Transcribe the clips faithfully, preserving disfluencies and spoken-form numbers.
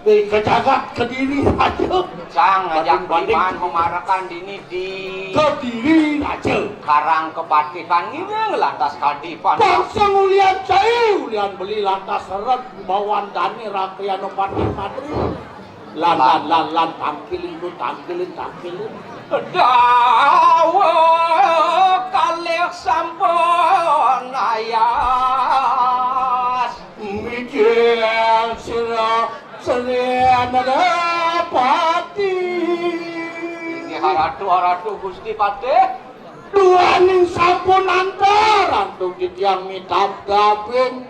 Di kejagat Kediri aja. Cang ngajak banding, banding. Iman memarekan dini di Kediri aja. Karang kepatihan ini lantas kadipan. Bangsa ngulian cai, ulian beli lantas seret bawaan dani rakriano patih matri. Lan, lan, lan, lan, tangkilin tuh, tangkilin, tangkilin. Dawuh kalih sampun ayas. Mijil sira Sri Anandapati. Inggih Ratu, Ratu Gusti Patih. Duaning sampun antar, antuk titiang mitab dabing.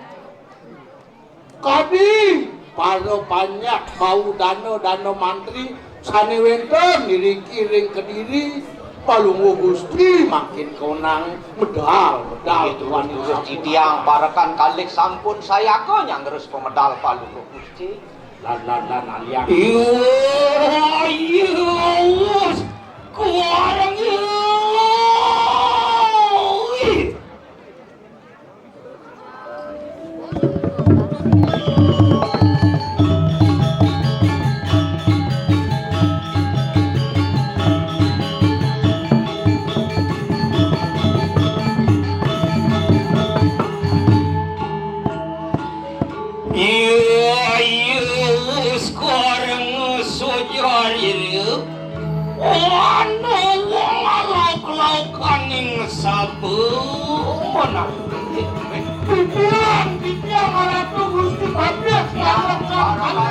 Kadi para panjak bau dana-dana mantri sane wenten niriki ring Kediri, Palungguh Gusti mangkin kawenang medal, medal. Inggih, tuan, terus titiang parekan kalih sampun sayaka nyanggrus pamedal Palungguh Gusti. Lan, lan, lan, alian. Iya, iya, wes, kuareng, iya. Iya, iya, wis koreng sujarine. Ana wong lauk-laukaning sabu menang. Titiang, titiang Ratu Gusti Patih, ya, ya, ya.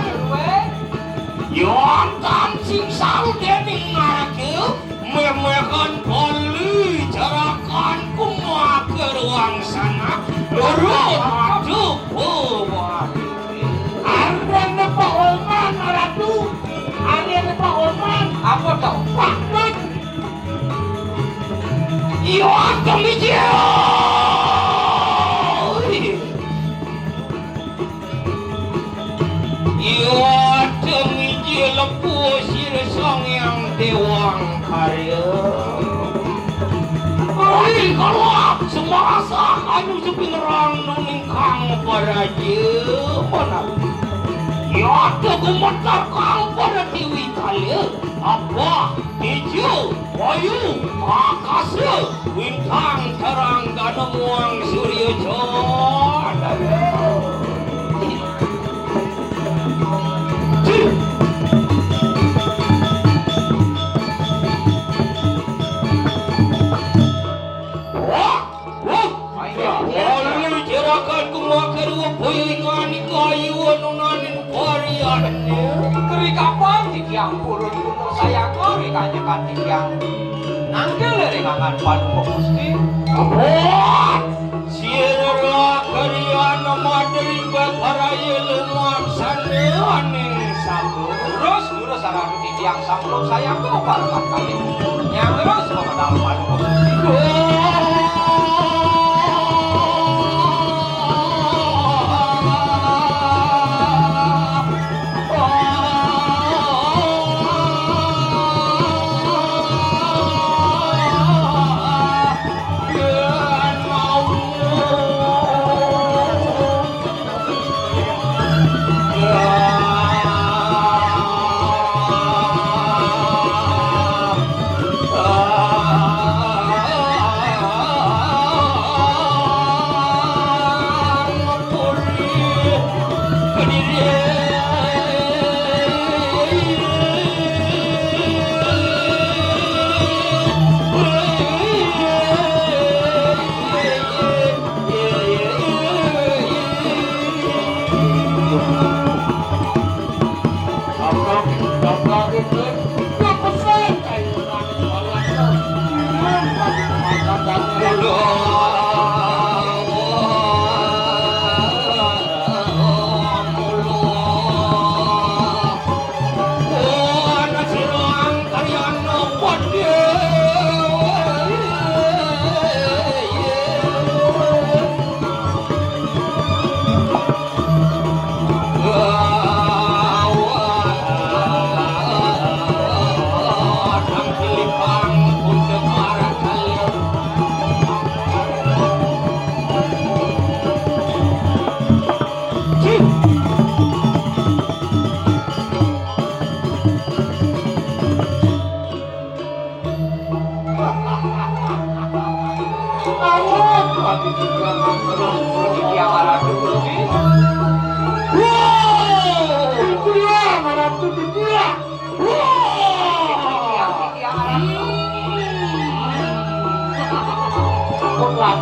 Yontan sing saru dening ngarake, memehan bali jarakan kumaker wangsana, loro maju bawani. Arene Pak Oman, Ratu. Arene Pak Oman. Apa to? Pak Dut. Iya, temijil. Iya, temijil lepuh sira Sang Hyang Dewang Karya. Ari kalap semarasa anu sepingerang nuning kang baraja benar. Iya, gumetar kang pada tiwi kaya. Apa? Ijo, wayu, akasa, wintang, terang, danemuang, surya, cahaya. Wah! Wah! Ayo, jerakan kumakan wapaya ingani kayu anunaning pariannya. Keri kapan titiang purun gunung sayaka ri kanjekan titiang nangkil ring angan Palungguh Gusti. Ampun! Sira kerian materi beparaya lumaksana aning sampun. Terus, terus, arah Tiang sampun sayang kau parekan kami. Yang terus pemedal paling posisi.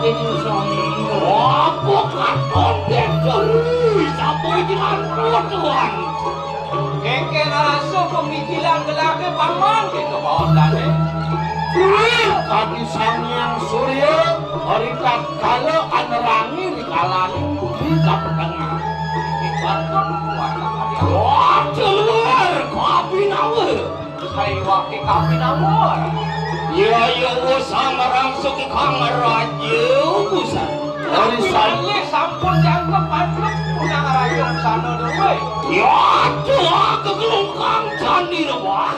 Apa katon dek deri, sapa iki lan tuan? Kengkeng rasa pemikiran gelake paman gitu, Pak Dane. Wih, kadi Sang Hyang Surya, hari tatkala anerangi rikalaning bumi kapetengah. Ibarat kuasa kadi. Wah, keluar, kabinawa. Saiwake kabinawa. Ya, ya, wis ngrangsuk Kang Raja, busan. Tapi Raja sampun jangkep patlek punang raja sana dhewe. Ya, aduh, kegelung Kang Candi Rewah.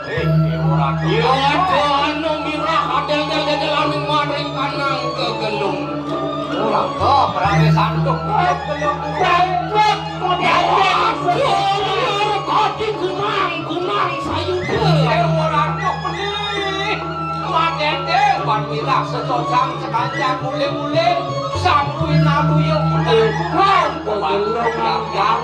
Eh, Dewa Ratu. Ya, aduh, anu mirah, adel-adel aning maring kanang kegelung. Ora kok, prawe santuk. Kegelung. Waduh, kadi gunang, gunang sayuda. Ayo, ora kok beli. Matete, wan mirah, sesosang, sekancan, mule-mule, sapuin aluyo, gunang, gunang. Belum, Yang, yang.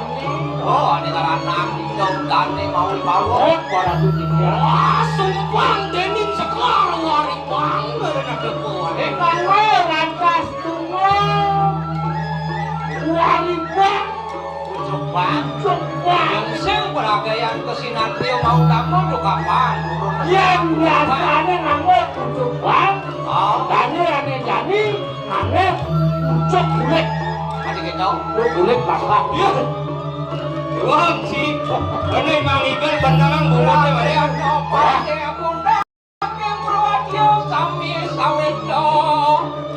Oh, ane ngaranan, dong, dane, mau, mau. Oh, ora kudu. Wah, sumpang dening Sekar Waribang, bener ada kuat. Eh, kanggo rantas tunggal. Waribang. Pucuk bang. Pucuk bang. Yang sing beragayan kesinatria mau tamu juga bang. Yang biasanya nganggo pucuk bang. Oh. Dani rame jani, nganggo pucuk kulit. Ada kita. Lu kulit bapak. Iya. Wah, si. Bener Mang Iqbal beneran bulatnya, Bang. Apa? Wah. Sami sawetna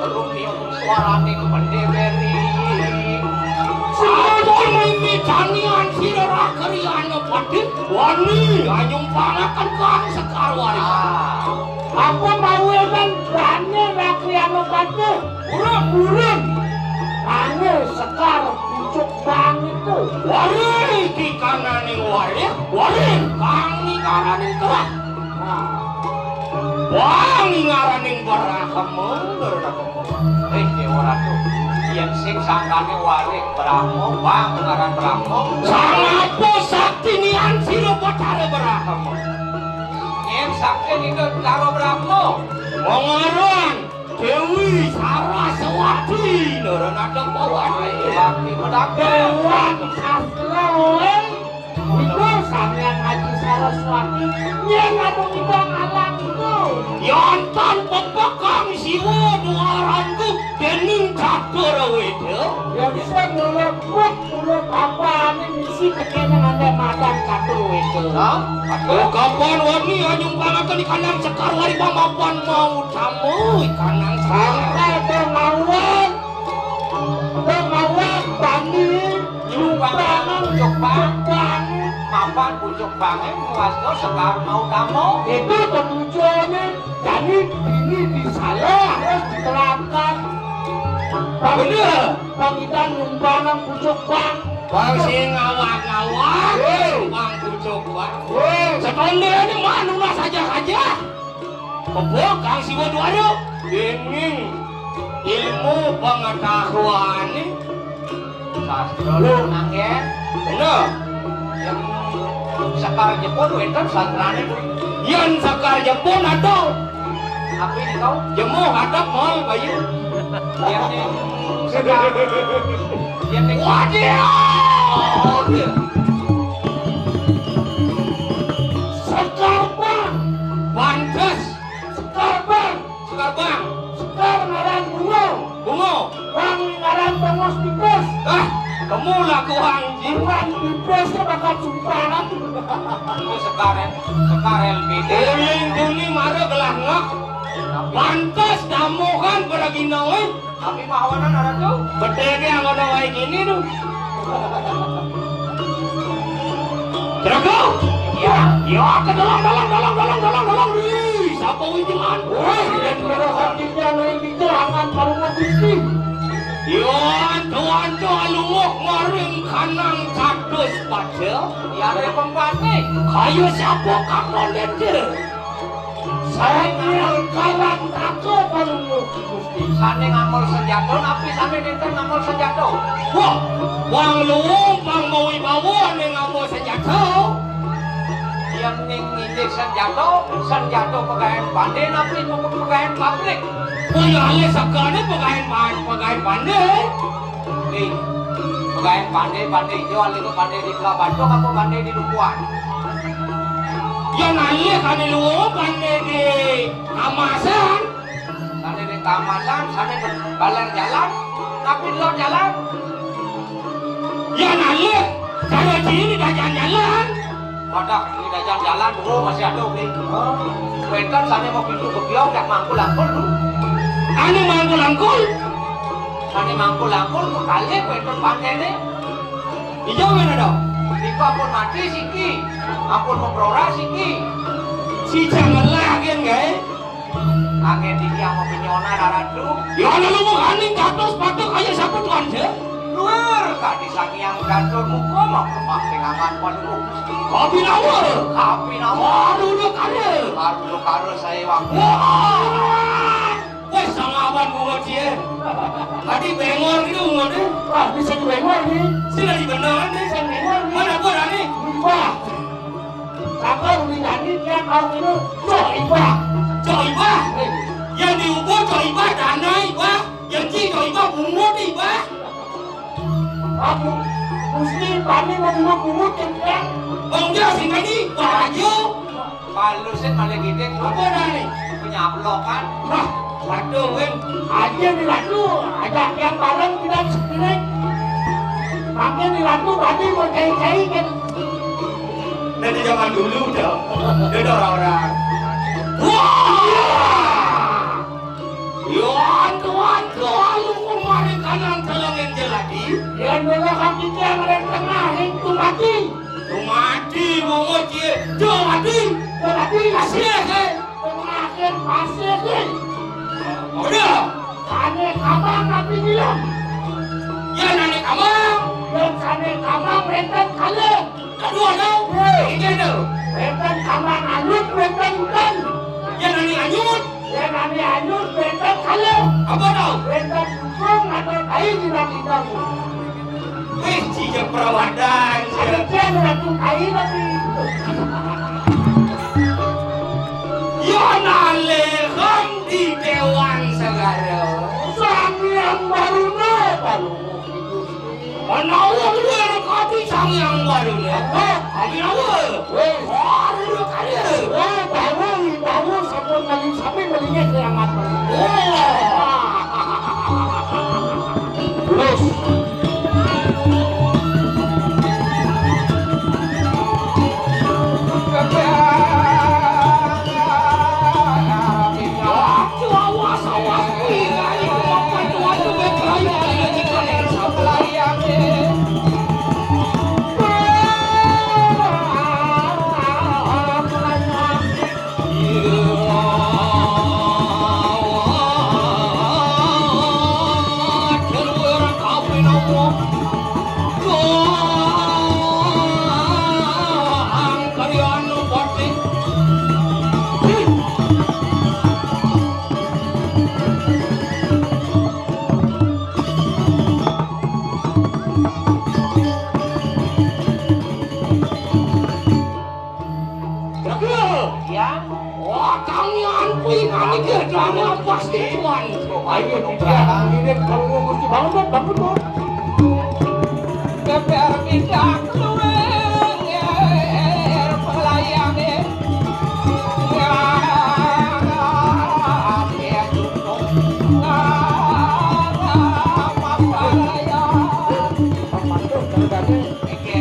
rumiung swaraning pendeweri. Sampun mimicani ansira rakriana pati wani anyumpanaken Kang Sekar Wari. Ah. Apa mawunen bane rakriana pati? Urung, urung. Ane Sekar pucuk bang itu. Wari kikananing wari, wari kang ngaraning kerah. Nah. Wah, ngaraning Brahma, Brahma. Eh, Dewa Ratu, yen sing sangkane warik Brahma, wah, ngaran Brahma. Sangapa saktinian sira Batara Brahma? Yen sakti nika Batara Brahma. Wong aran Dewi Saraswati, Nara Nadang Pawari. Bakti medake. Dewa Sastra, weh. Iku Sang Hyang Aji Saraswati, yen anu kita ngalang itu. Yantan pepekang Siwa duaranku dening Catur Weda. Yen sing mlebet mulut apa ane misi tekene ngene madan Catur Weda. Hah? Aduh, kapan wani anyumpanaken ikanang Sekar Wari pamapan mau tamu ikanang Sekar. Sampai to mawon. To mawon tani. Nyumbang pucuk bang. Mapan pucuk bange muwasta Sekar mau tamu. Itu ketujuannya. Jadi ini disalah harus diterapkan. Bener. Pangitan nyumbang pucuk bang. Bang sing ngawak-ngawak. Hei. Bang pucuk bang. Hei. Setonde ini mah nunas aja aja. Kebok Kang Siwa Duara. Dingin. Ilmu pengetahuan. Sastra lu nanggen. Bener. Yang Sekar Jepun wenten sastrane, Bu. Yen Sekar Jepun atau apa ini kau? Jemuh atau mall bayu. Yang yang Sekar. Yang yang Waduh. Sekar Bang. Pantes. Sekar Bang. Sekar Bang. Sekar ngaran bungo. Bungo. Bang ngaran bongos pipis. Ah, kamu lah kuang ji. Bukan pipisnya bakal sumparan. Itu Sekar, Sekar L B D. Uling duni mara gelah ngek. Pantes damuhan pada ginawe. Tapi mahawanan ada tuh. Bedege anggota wae gini tuh. Jerago. Ya, ya, ke dalam, dalam, dalam, dalam, dalam, dalam. Wih, siapa wijilan? Wih, dan pada hatinya naik di jalangan kalau mau gusti. Yo, tuan tuan lungok maring kanang kados pada. Ya, ada pempatne. Kayu siapa kakon dede? Saking kalang tako Palungguh Gusti. Sane ngamol senjata, napi sane nenten ngamol senjata? Wah, Wang Luwung pang mawibawa ane ngamol senjata. Iya, Ning ngindik senjato, senjato pegaen pandé napi pe-, pegaen pabrik? Oh, ya alih sakane pegaen pa-, pegaen pandé. Ning, pegaen pandé, pandé ijo alih ke pandé di Kelabatok apa pandé di Lubuan? Ya alih kane luwung pandé di Kamasan. Sane di Kamasan, sane be-, baler jalan, napi delok jalan? Ya alih, karo dini dajan jalan. Wadah, ini dajan jalan, oh, masih ada, oke. Wénten sane mau pintu bebiong, dak mangkul-angkul, lu. Anu mangkul-angkul? Sane mangkul-angkul, kekalih wénten pandene. Iya, men, ada. Niku ampun mati siki, ampun memprora siki. Si jangan lagi, gae. Angin iki yang mau penyonan aratu. Ya ana luwung aning kados patok kaya sapu tuan je. Luar kadi Sang Hyang Catur muka mau lemah sing angan panuwun Gusti. Kapinawa. Kapinawa. Arulo kare. Arulo kare saya wang. Wah. Wes sama awan bungut ye. Tadi bengor gitu bungut e. Wah, bisa dibengor nih. Sing lagi beneran nih, sing bengor nih. Mana gua nih? Wah. Saka uli nyanyi tiang kau kene, Cok Ibah. Cok Ibah? Eh. Yang diukur Cok Ibah dana Ibah, yang ci Cok Ibah bungut Ibah. Aku mesti pani mau bungut-bungut yang tiang. Bang dia sing tadi, Pak Haji. Palusin malah gede. Apa dah nih? Punya blokan. Wah. Waduh, Win. Aja di Ratu, ajak yang bareng kita sepiring. Makin di Ratu tadi mau cai-cai kan. Dari zaman dulu dong. Beda orang-orang. Wah! Yo, tuan, tuan, lu kemarin kanan tolongin jelati. Yang dulu kaki yang ada tengah itu mati. Itu mati, bungut ye. Tuh mati. Itu mati. Kasih ya, saya. Terakhir pasir nih. Udah. Sane kamang napi ngilang? Ya nane kamang. Yang sane kamang wénten kalih. Aduh, aduh. Hei. Iki lho. Wénten kamang anyut, wénten udan. Ya nane anyut. Ya nane anyut, wénten kalih. Apa tau? Wénten dukung atau tai di bang idang. Wis, cijak perawadan. Ada pian ratu kain tapi. Ya nalihang di Déwan Segara. Sang Hyang Baruna, Baruna. Menawa luwih kati Sang Hyang Baruna. Hah? Kami nawa. Wis. Baruna kaya. Wah, tahu, tahu, sampun lagi sami melingis yang apa. Wah. Terus. Jaga! Ya. Wah, kami ampun, kami ke drama pasti tuan. Ayo, kita ini kalau mau mesti bangun, bangun, bangun. Keper pindah keluar, pelayan. Ya, ya, cukup. Nah, apa ya? Apa tuh, Kang Dani? Oke.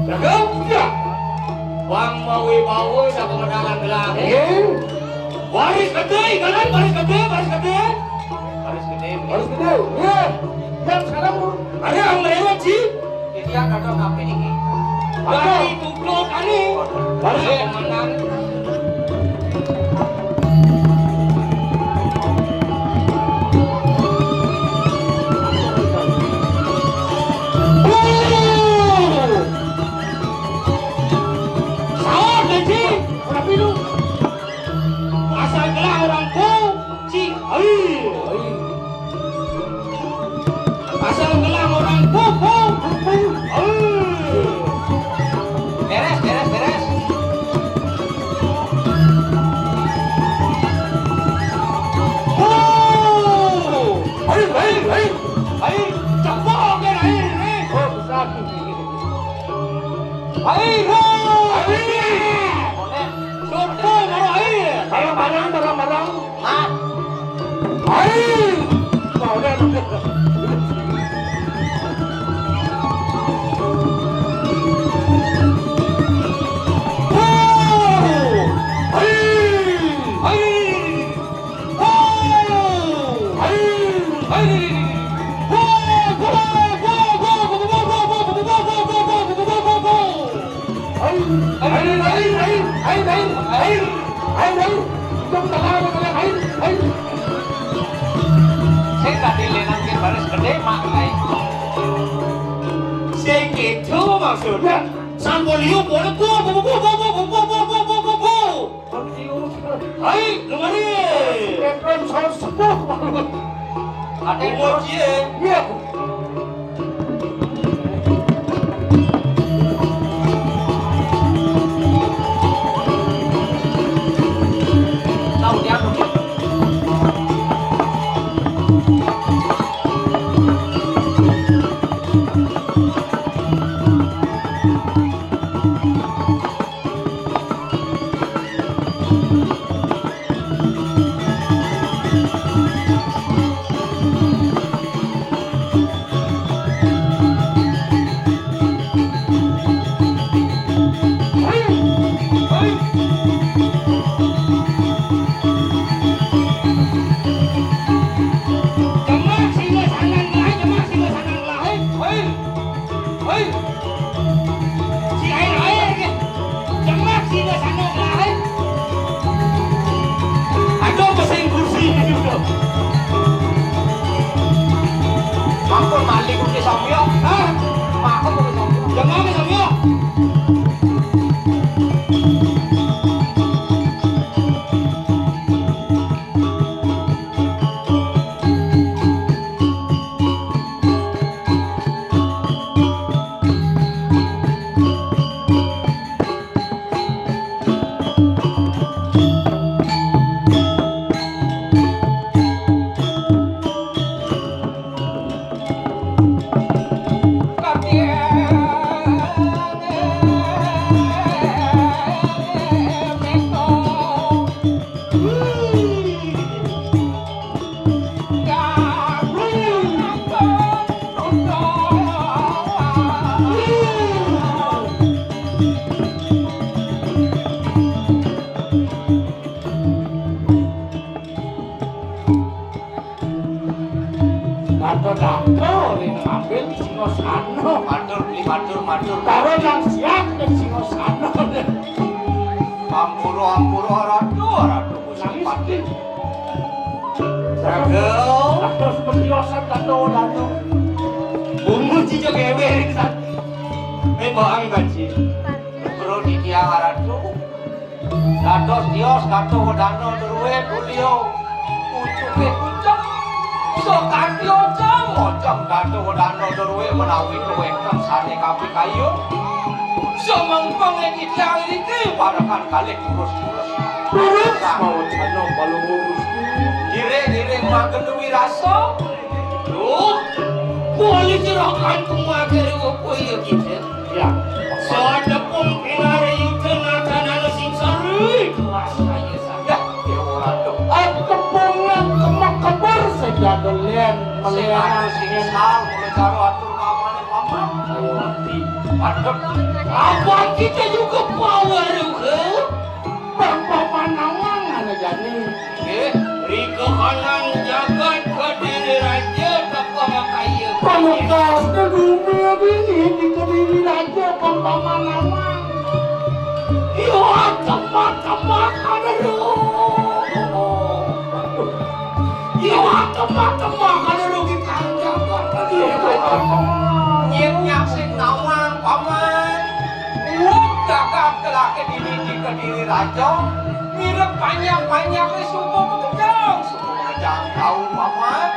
Cakep, ya. Bang mawi bawa siapa menangan gelang. Eh? Baris gedé, kanan baris gedé, baris gedé. Baris gedé. Baris gedé. Ya. Yang sekarang ada yang melewat sih. Titiang ada kape niki. Bari tutup ani. Bari komandan. Sawah, Desi. Rapi lu. Hai, hai. Hai. Sopo maro hai? Barang-barang, barang-barang. Hah? Hai. Mau deh. Hai. Hai. Sing tadi lenang ki baris gedé, Mak, ai. Sing kéto maksudnya. Sampolio boleh. Hai, kemari. Petrol saus sepuh. Ada yang terus. Iya. Iya. Tahu dia tuh. Jemak sing wis anan lae, jemak sing wis anan lae. Hei. Hei. Si air-air ke. Jemak sing wis anan lae. Aduh, pesing kursi ini udah. Mampun malik ke samyo. Hah? Mampun ke samyo. Jemak ke samyo. Dato-dato, rina ngambil singosana. Matur, beli matur, matur. Karo nang siap ning singosana. Ampura, ampura, ratu, ratu, Gusti Patih. Ragel. Dados pendiosan Dato Dano. Bungut cicak ewe, Rizal. Memang, Kaji. Bro, di tiang ratu. Dados tios Dato Wedana Druwe Mulya. Pucuke pucuk. Sakanti ocang-ocang Dato Wedana Druwe menawi wénten sane kapikayun. Sumengkung ing titiang iriki parekan kalih kurus-kurus. Terus mawacana Palungguh Gusti. Ngiring-ngiring mangken duwi rasa. Duh, kuali jerakan kemake rupa ya kita. Ya. Sadepung pinariyuda nadanana sing sari kelas kaya saya. Ya, ora tuh. Tepungan kemek keber sing jadolen melihat sing sal, mulai karo atur mamane paman. Ayo, mati. Padhek. Apa kita juga power, ke? Bang Paman Nawang ana jane. Nggih, rika kanan jagat Kediri Raja teka makaya. Pamekasne bumi iki di Kediri Raja, Bang Paman Nawang. Yo, kemak-kemak, aduh. Yo, kemak-kemak, aduh, rugi panjang, Bang. Yen nyaksik Nawang, Paman. Wong gagah kelake dini di Kediri Raja, mirip panjang-panjang wis suku pekedang, suku pekedang tau, Paman.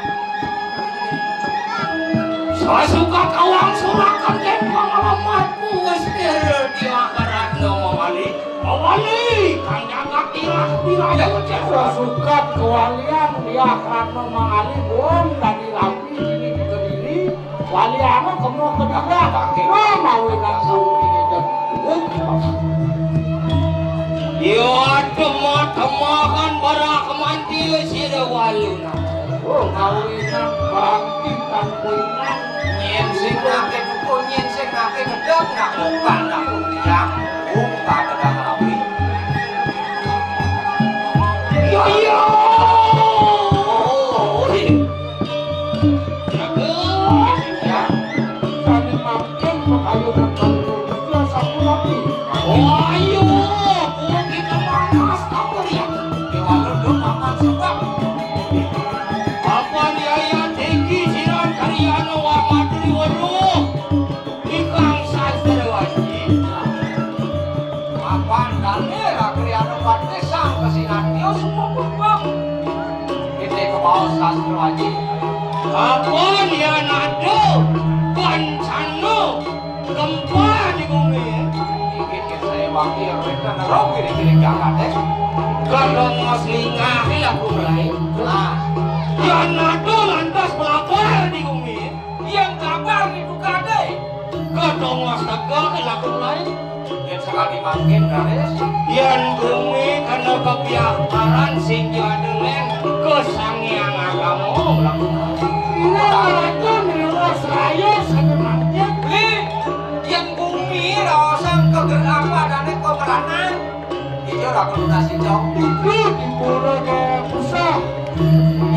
Sasuka kawang surakan yen pangalamanku wis kira di akhiratno mawali. Mawali, kang jagat irah diraya cek. Sasuka kewalian di akhiratno mawali, wong dadi rabi dini di Kediri. Wali anu kemu kedabrak. Wah, mawi nang sumpi ngidep. Sira walu nang. Oh, kawinan bangkit kang kuwinan. Nyén sing naké duko, nyén sing naké ngedek, nak bukan, nak diam. Bukan, nak rapi. Iya, iya. Oh, iya. Ya. Sami mangkin pakayu nang kaluhur Gusti sapunapi. Oh, ayo, kuwi kita panas, apa ya? Dewa Lundung paman sebab. Apa ni ayat iki siran karyana wa matri weruh? Ikang sastra wajib. Mapan dalil agri anu patrisang kasinatya sumangkubang. Ide kebaos sastra aji. Kapan ya nado kancana gempa di bumi? Inggih, yen saya wakil, mereka nerok kiri-kiri jagat, eh. Kadang mas lingah laku mulai. Nah. Ya nado lantas pelapar di bumi. Yang kabar di tukade. Kadang mas tegak laku mulai. Yén sakadi mangkin, raris. Yén bumi kena kepiaparan sing jadelen ke Sang Hyang Agama. Ina raja nira seraya sakadi mangkin. Li, yén bumi raosang keger apa dane pemeranan. Iya, raga lunas ijo. Itu di pura ke pusat.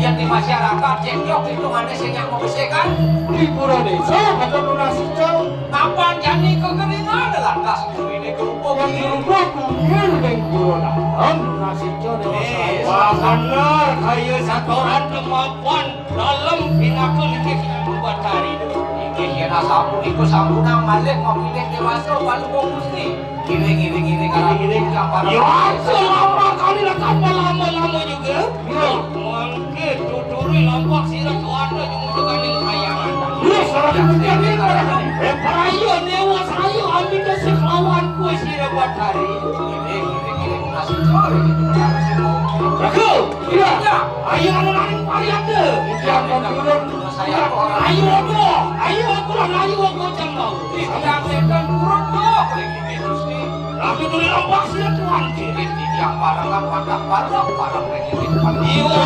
Yén di masyarakat, yén yok hitungane sing nyak mabese kan. Di pura desa, raga lunas ijo. Kapan jani kekeringan lantas kuwine kerupuk. Yang kerupuk kuwir ning pura dalam, nasija dewa. Eh, wah, bener, kaya satoran kemampuan dalam pinaka niki Sang Batari. Inggih, yen asampun iku sampunang malih mapilih dewasa paluko Gusti. Ngiring, ngiring, ngiring, ngiring, ngiring, kapan. Ya, selama kali lah tambah lama-lama juga. Iya. Mangke tuturi lampak sira kuwata jumujugane kayangan. Iya, salah kemudian ini. Eh, paraya dewa saya ambil kasih lawan kue sira buat hari. Ini, ini, ini, kasih coy, gitu, kasih coy. Ragu, iya. Iya. Ayo, anu, anu, varian deh. Iya, iya, iya. Ayo, ayo, ayo, aku lah, ayo, aku macam mau. Iya, iya, iya, iya. Ragu dulu lampak sira tuan. Kiri, kiri, yang parang, kan, patak, parang, parang, kiri, kiri, parang. Iya.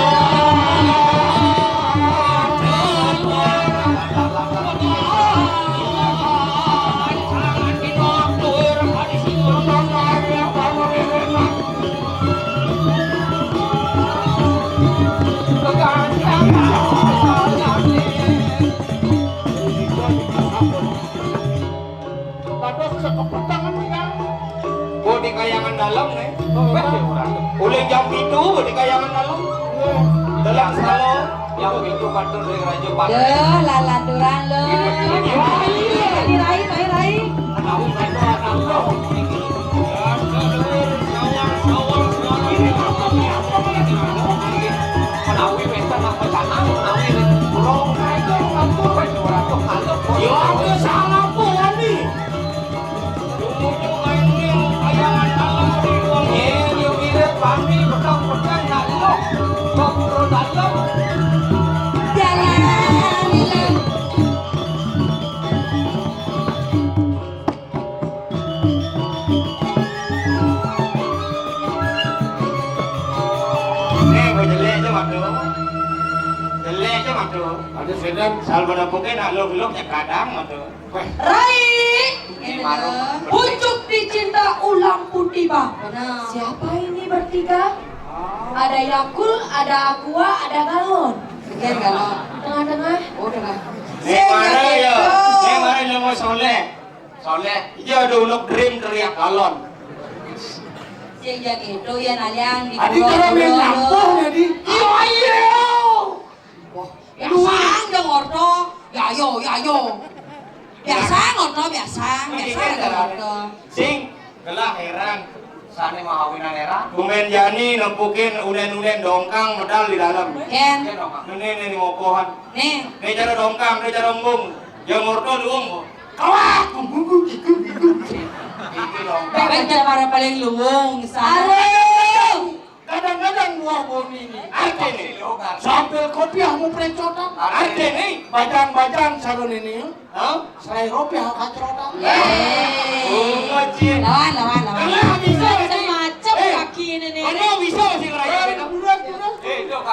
Dados sekepetangan, Kang. Oh, di kayangan dalam, nih. Oh, weh, ya, ora. Ulih jam pitu, di kayangan dalam. Iya. Dalam salo. Jam pitu katur dari Raja Patih. Duh, lalaturan lo. Ini Rai, Rai, Rai. Menawi menika anak kula. Menawi wénten apa canang, menawi kula. Ya, aku salah apa, Wani? Tumuju main kayangan dalam di ruang. Nggih, yo mirip kami, petang-petang nak lho. Kok perlu dalam? Jalan. Nih, gue jelek aja, Madu. Jelek aja, Madu. Ada sedan. Sal pada pokoknya nak lok-lok ya kadang, Madu. Weh. Rai! Ini marung. Pucuk dicinta ulam putih, Bang. Benar. Siapa ini bertiga? Oh. Ada Yakul, ada Aqua, ada galon. Sekian galon. Tengah-tengah. Oh, tengah. Nih, mana ya? Nih, mana yang mau soleh? Soleh. Iya, ada ulok dream teriak galon. Sing ya gitu ya, nalian di. Adi kalau main lampung, jadi. Iya, iya. Wah, biasa aja ngorto. Ya, yo, ya, yo. Biasa ngorto, biasa, biasa aja ngorto. Sing, gelah heran. Sane mahawinan heran. Kumen jani nempukin unen-unen dongkang medal di dalam. Ken. Ini, ini, ini mokohan. Nih. Ini cara dongkang, ini cara embung. Ya ngorto luung. Kawak, kuku, kuku, kuku. Ini dongkang. Bebek cara para paling luung. Aduh. Kadang-kadang buah boni ini. Artine? Sambil kopiahmu precotan. Artine? Bajang-bajang sarun ini. Hah? Serai ropiah kacrotan. Yeay. Oh, ngocin. Lawan, lawan, lawan. Karena bisa, bisa macam kaki ini nih. Karena bisa sih ngerayu. Budak, budak. Eh, dok.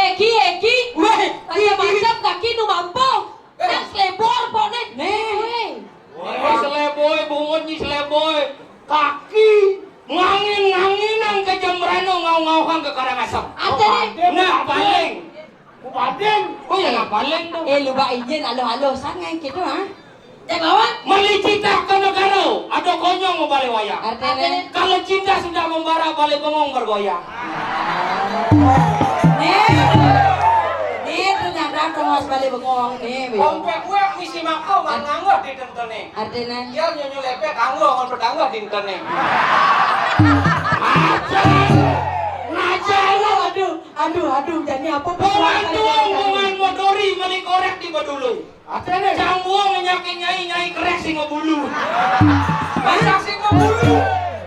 Eki, Eki. Wéh, macam-macam kaki nu mampu. Nang selebor pokoknya. Nih. Wéh. Wéh, seleboy, bungut nyi seleboy. Kaki. Ngangin-nganginan ke Jembrana, ngau-ngauhang ke Karangasem. Ada nih. Nah, paling. Upaden. Oh ya, nah, paling tuh. Eh, lu bak izin, alo-alo, sangai gitu, ha? Cak lawan. Meli cinta ke negara, ada konyong mau balik wayang. Artinya? Kalau cinta sudah membara, balik bengong bergoyang. Nih, nih, ternyata aku harus balik bengong, nih, Bang. Kompek gue misi mako, mang nganggur di tentene. Artinya? Ya, nyonyo lepek, kanggo, ngon pedanggo di tentene. Ngajar! Ngajar! Aduh, aduh, aduh, jadi apa? Bungan tuang, bungan modori, meli korek di bedulu. Artinya? Cangguang nyakin nyai, nyai kerek sing ngebulu. Masak sing ngebulu.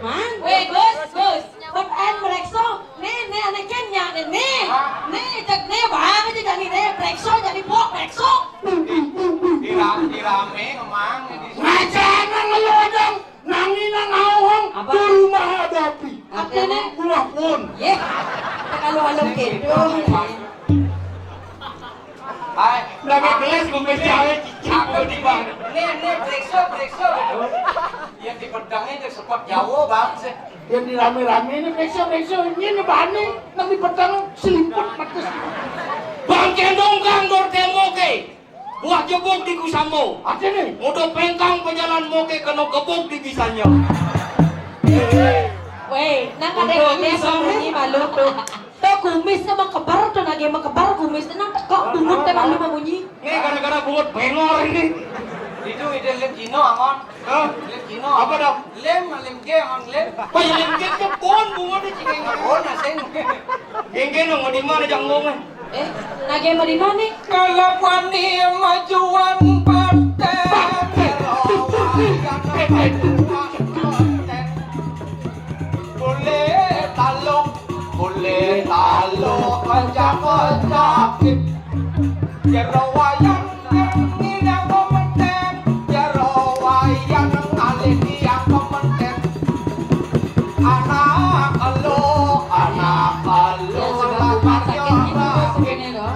Man? Weh, Gus, Gus. Buat air merekso. Nih, nih, ane kenya, nih, nih. Nih, cek nih, bang aja jadi nih. Merekso, jadi buat merekso. Diram-, dirame, emang. Ngajanan lu, Odong. Nangina ngauhang. Apa? Di rumah ada api. Artinya? Buah pun. Yeh. Kalau alo gitu. Hai, lagi gelas kumis cawe cicing di bang. Nih, nih, periksa, periksa gitu. Yang di pedangnya itu sepot Jawa, Bang. Yang di rame-rame ini periksa, periksa. Ini nih bahannya, nang di pedang seliput mati. Bang Kendong, Kang Dor Temo ke. Buah jebuk di Kusambo. Artinya? Udah pengkang pejalan moke kena gebuk di bisanya. Weh, nang ada yang aneh sama bunyi malu tuh. Tuh kumis sama kebar tuh, nage sama kebar kumis, nang tekok bungut teh malu sama bunyi. Ini gara-gara bungut bengor ini. Itu ide lem Cino, Angon. Hah? Lem Cino. Apa dong? Lem, lem ge, Angon, lem. Wah, ya lem ge ke pon bungut di Cino. Pon asing. Geng-geng dong, mau di mana janggongnya? Eh, nage mah di mana? Kalakuan dia majuan partai. Boleh taluk, boleh taluk, kocak-kocak. Jero wayang nang nidang pementen, jero wayang ngalih tiang pementen. Anak elo, anak elo, ya, sudah rumah sakit ini tuh sebenarnya, loh.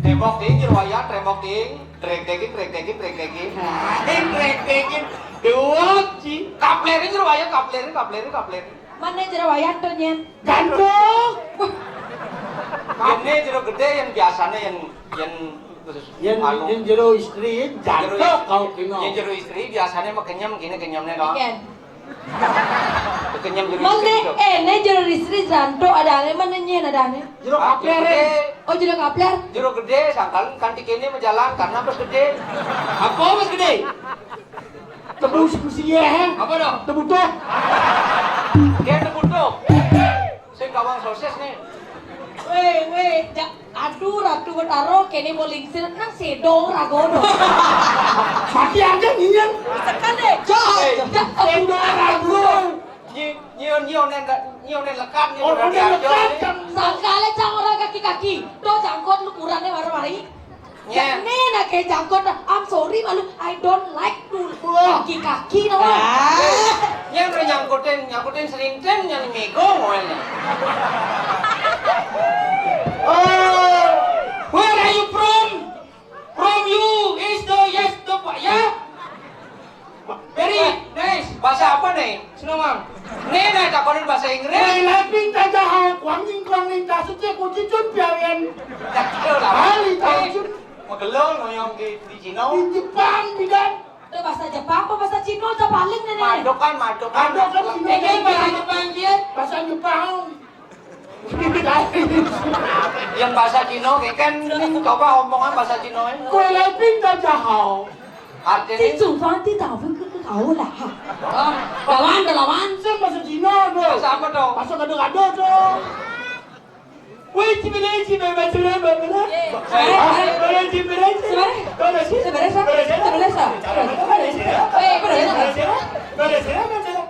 Tembok ding, jero wayang, tembok ding. Trek-trekin, trek-trekin, trek-trekin. Nah, trek-trekin. Dua, ci. Kaplerin, jero wayang, kaplerin, kaplerin, kaplerin. Mana jero wayang tuh, Nyen? Jantung. Ini jero gede yang biasanya yang, yang khusus. Yang, anu. Yang jero istri, jantung kau kino. Yang jero istri biasanya mah kenyem gini kenyemnya, dong. Iya. Kenyem jero istri. Mana, eh, ini jero istri jantung ada aneh, mana Nyen ada aneh? Jero kaplerin. Oh, jero kapler. Jero gede, sangkal kanti kene mah jalan karena bos gede. Apa bos gede? Tebus kusiah. Apa dong? Tebutuh. Dia tebutuh. Sing kawang sosis nih. Weh, weh, ja-, aduh, Ratu Betara, kene mau lingsir, nang sedong ragono. Mati aja nyinyang. Sekali. Cok. Eh, ja-, sedong ragono. Nyi-, nyiun, nyiun, nyiun lekat, nyiun. Oh, lekat, kan. Sangkale cang orang kaki-kaki. Tuh jangkut lu kurangnya baru hari. Nya. Nih, nah, kayak jangkut, I'm sorry, malu. I don't like to kaki-kaki, no. Ah. Nya udah nyangkutin, nyangkutin selintin, yang mego, ngoelnya. Oh, where are you from? From you is the yes, the pa-, ya? Very nice. Bahasa apa nih? Senawang. Nih, nih, takonin bahasa Inggris. Wei lai ping ta ja hao, kuang ying kuang ning ta su jie ku ji jun piao yan. Bali ta jun. Magelung ngoyong di, di Cina. Di Jepang, bidan. Itu bahasa Jepang apa bahasa Cina? Coba paling nih, nih. Madokan, madokan. Madokan Cina. Eh, bahasa Jepang, dia. Bahasa Jepang. Yang bahasa Cina, kayak kan, coba omongan bahasa Cina, ya. Kue lai ping ta ja hao. Artinya? Di Jepang, di Jepang, ke, ke, kau lah, ha. Ah, lawan, lawan. Saya bahasa Cina, tuh. Bahasa apa, tuh? Bahasa gado-gado, tuh. Wei, cibele, cibele, cibele, cibele. Eh, eh. Wei, cibele, cibele. Sebenarnya? Sebenarnya, Sa? Sebenarnya, Sa? Wei, sebenarnya, Sa?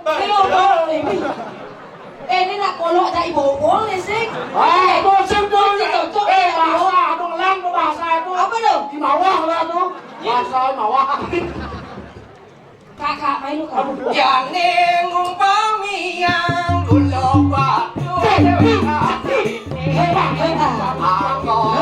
Ayo, Bang, ini. Eh, ini nak kolok cak ibu bol nih, sih. Ah, eh, bosan tuh. Cocok, eh, ya, bahasa, aduh, ngelang tuh bahasa itu. Apa tuh? Di bawah lah tuh. Iya. Bahasa bawah. Kakak, main lu, Kak. Aduh. Jane ngumpamiang kula batu. Eh, eh, eh, eh. Anggo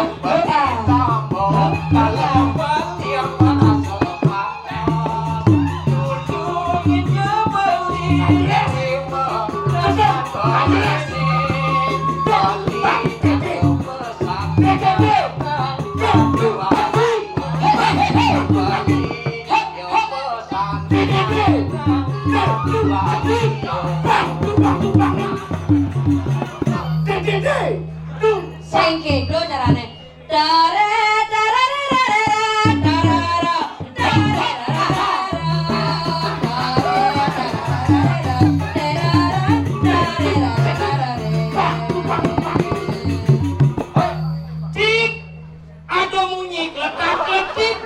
Sing kédo carané. Dare, dare, dare, dare, dare, dare. Cik, ada munyi kletak-kletik.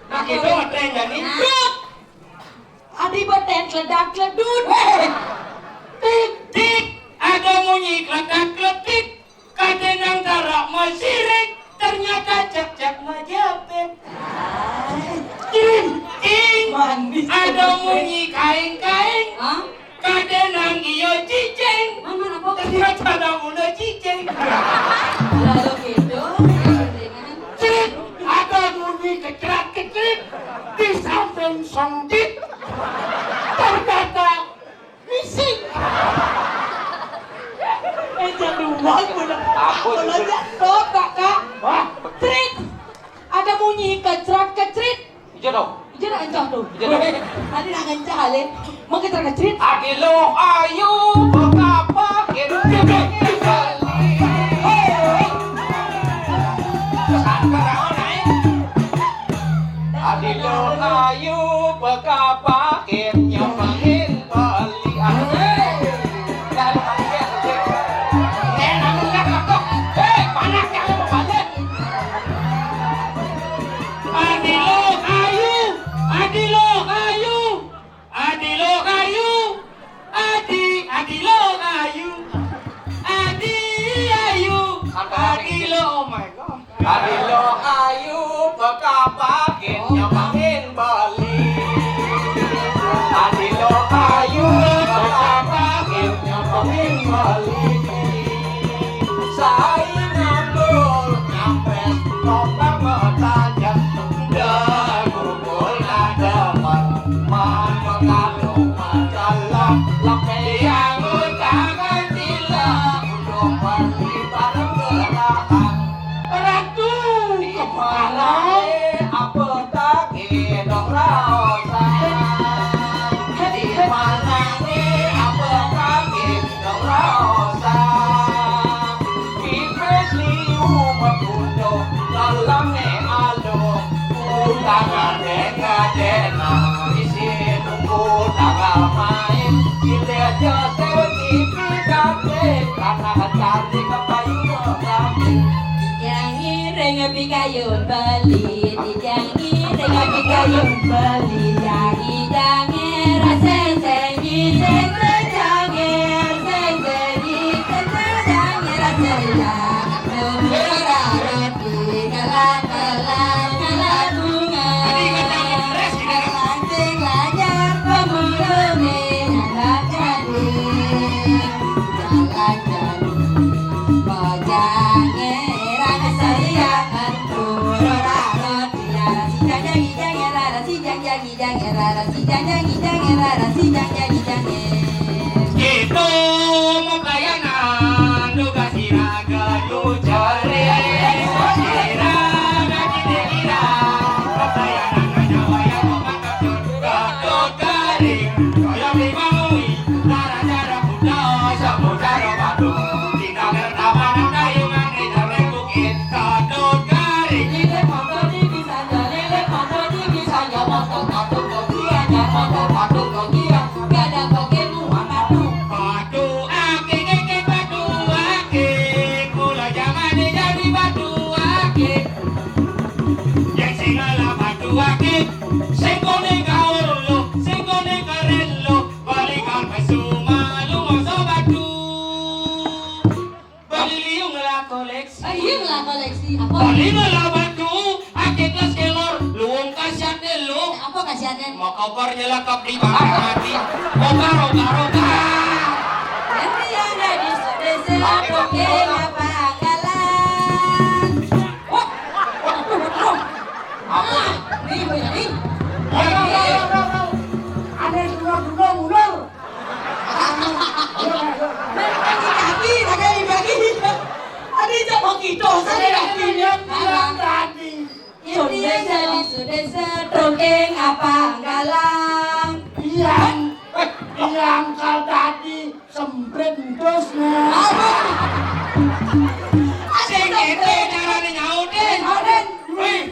Nah, itu ada yang nyanyi. Dut. Adi beten kledak-kledut. Tik, tik, ada munyi kletak-kletik. Kadénang tarak masirik, ternyata cek-cek majapit. Cing, cing, ada munyi kaing-kaing. Hah? Kadénang iya cicing. Ternyata namuna cicing. Lalu gitu. Crit, ada munyi kecrat-kecrit di samping songkit. Ternyata missing. Eh, jadwal bener. Aku juga. Kalau dia, tuh, Kakak. Wah. Crit. Ada munyi kecrat-kecrit. Ijo dong. Ijo dah encah tuh. Ijo dong. Tadi nak encah, Le. Mau kecrat-kecrit. Adi lo ayu, bekapa, gitu. Hei. Adi lo ayu, bekapa, gitu. Nyomangin beli. Ah, hei. Lalu, eh, namun nggak kapok. Hei, panas yang mau balik. Adi lo ayu, adi lo ayu, adi lo ayu, adi, adi lo ayu, adi ayu, adi lo, oh my God. Adi lo ayu, bekapakin nyemangin beli. Adi lo ayu, bekapakin nyemangin beli. Sai ngambul, nyampes, tombang, metajam, dagu, bola, depan, man, mekalu, majalah, lepeh, yang utangan, sila, udung, pergi, bareng, gerakan. Ratu Kepala. Apa kaki dong raosan? Di mana ni apa kaki dong raosan? Pipis liu makudo dalam ne alo. Utang ade ngade na isi tunggu tanggal main. Sile jose tipi date karena cantik kapayu kami. Jangi ring pikayun beli, jangi ring pikayun beli, jangi jangi raseng sengi, seng sengi, seng sengi, seng jangi raseng ya. Lumura roti, kala kala, kala bunga. Lanting lanjar, pemulung ni, anak jadi. Jalan jadi. Kita mau pelayanan, tugas iraga, tugas iraga, kita iraga, pelayanan, nyawa yang mau Gatut Karing, kaya Bli Maui, cara-cara Buddha, samudara batu, tinggal pertama nang kayu manis dari bukit Gatut Karing. Lele motor di bisa ya, lele motor di bisa ya, motor Gatut Karing, ya motor Gatut Karing, gada pakai muat batu. Batu akik, akik, batu akik, mula zaman ni jadi batu akik. Yang sing ngelah batu akik, sing koné kaul lo, sing koné keren lo, balikan pesu malu masa batu. Bali liu ngelah koleksi. Ah, iya ngelah koleksi. Apa? Bali ngelah batu akik kelas kelor, luung kasiatné lo. Apa kasiatné? Mau kokor nyelekap di bakar mati. Kokar, kokar, kokar. Yang dia ada di desa Bukit Pangkalan. Wah, wah, wah, wah. Apa? Ah, ini, ini. Ayo, ayo, ayo, ayo. Ada yang Setroking apa galang? Yang, yang kal tadi semprit dus nah. Sing ente carane nyautin. Nyautin. Wih.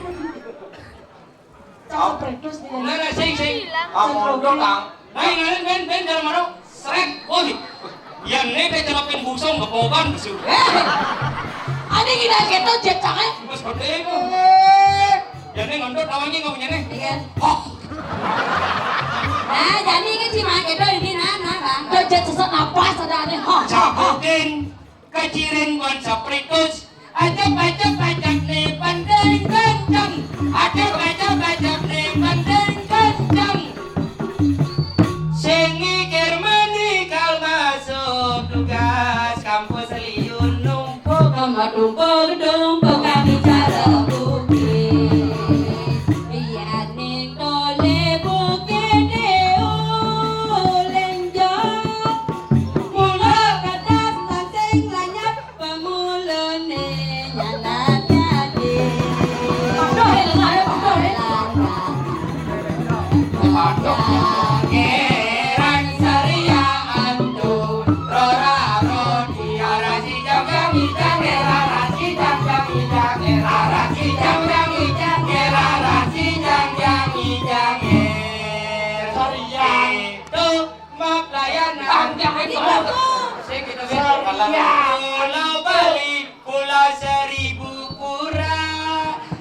Cok semprit dus nih. Nah, nah, sing, sing. Kamu udah, Kang. Nah, nah, ben, ben, jalan mana? Srek, woi. Yang ini teh celapin busong ke poban, besu. Eh, ada gini gitu, jet cangai. Mas gede itu. Eh. Yang ini ngendut, awalnya nggak punya nih. Iya. Oh. Nah, jadi kan si Mak Edo ini, nah, nah, Bang. Tuh, jet sesak napas, ada aneh. Hah, hah, hah. Cabutin, kecirin ban spritus. Ajak, ajak, ajak nih, banding kenceng. Ajak, ajak, ajak nih, banding kenceng. Sing mikir menikal masuk tugas kampus liun numpuk. Sama tumpuk-tumpuk kami cara bukit. Iya ning tole bukit deo lenjok. Mula kadas langsing lanyap pemulane nyanan dadi. Padha ya, Pak, ya, padha ya. Padha. Pangeran Sarianto, rora rodi, arasi jam jam ijang, erarasi jam jam ijang, erarasi jam jam ijang, erarasi jam jam ijang, er. Sarianto, mak layanan. Bang, jangan gitu. Sing kita Sarianto. Kalau Bali, Pulau Seribu pura,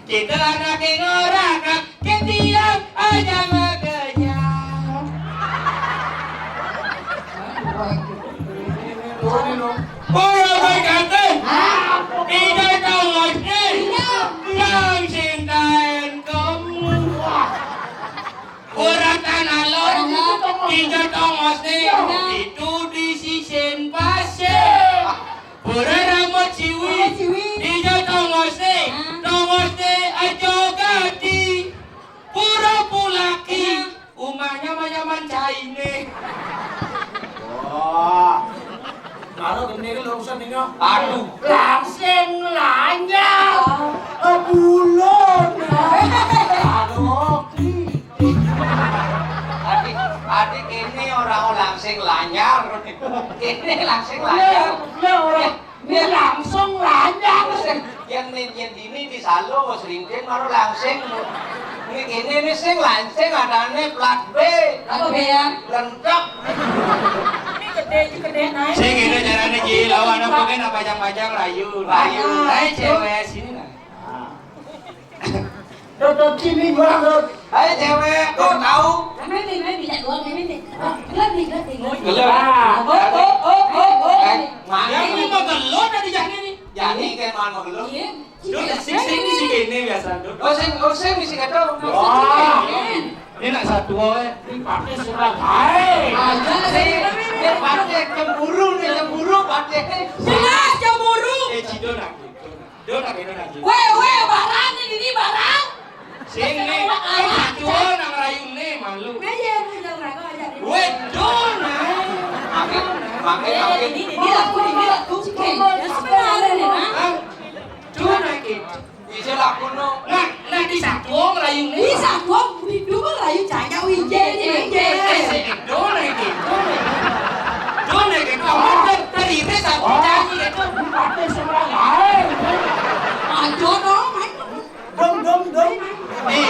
kita anak yang ora ketiang aja makanya. Ora baik ate. Ida tongos ni. Yang cintain kamu. Ora tanah lor. Ida tongos ni. Itu di sisin pasir. Ora rambut siwi. Rambut siwi. Ida tongos ni. Hah? Tongos ni aja gati. Pura pulaki. Hah? Umahnya mah nyaman caine. Wah. Karo geni lho urusan ini. Aduh. Langsing lanyar. Oh. Eh, bulun. Aduh. Adik, adik ini orang langsing lanyar. Ini langsing lanyar. Iya, iya, orang. Ini langsung lanyar. Yang nih, yang dini di salo, Bos Rintin, baru langsing. Ini gini nih sing langsing, adanya plat B. Apa B ya? Lentok. Ini gede, ini gede, naik. Sing ini caranya, Ji, lawan apa kan, apa pajang-pajang, rayu, rayu. Ah. Naik cewek, sini lah. Dodot sini gua, Dot. Hai cewek, kok tahu? Kan main nih, main nih, jadwal main nih. Gelap nih, gelap nih, gelap nih. Gelap. Ah, oh, oh, oh, oh, oh. Eh, mana? Ya, ini mah gelap dari Jani nih. Jani kayak mana gelap? Iya. Dot, sing, sing, sing ini biasa, Dot. Oh, sing, oh, sing, sing kata. Wah. Ini nak satu, eh. Ini pakai surat. Hai. Aja sih. Dia pakai cemburu nih, cemburu pakai. Jelas cemburu. Eh, Cido nak gitu. Dona, dona, dona. Weh, weh, barang ini, ini barang. Sing nih, aduh, nang rayu nih, malu. Weh, iya, iya, iya, iya, iya. Weh, dona. Makin, makin, eh, makin. Ini, ini laku, ini laku. Oke, ya sebenarnya nih, nah. Hah? Dona, gitu. Iya, laku, no. Nah, nah, di satu, rayu nih. Di satu, di dua, rayu, canya, wije, eh, eh, wije. Eh, eh, dona, gitu. Dona, gitu. Kamu ter-, terima satu, oh, canya, gitu. Pakai sebelah lain. Aduh, no, main. Dong, dong, dong. Nih.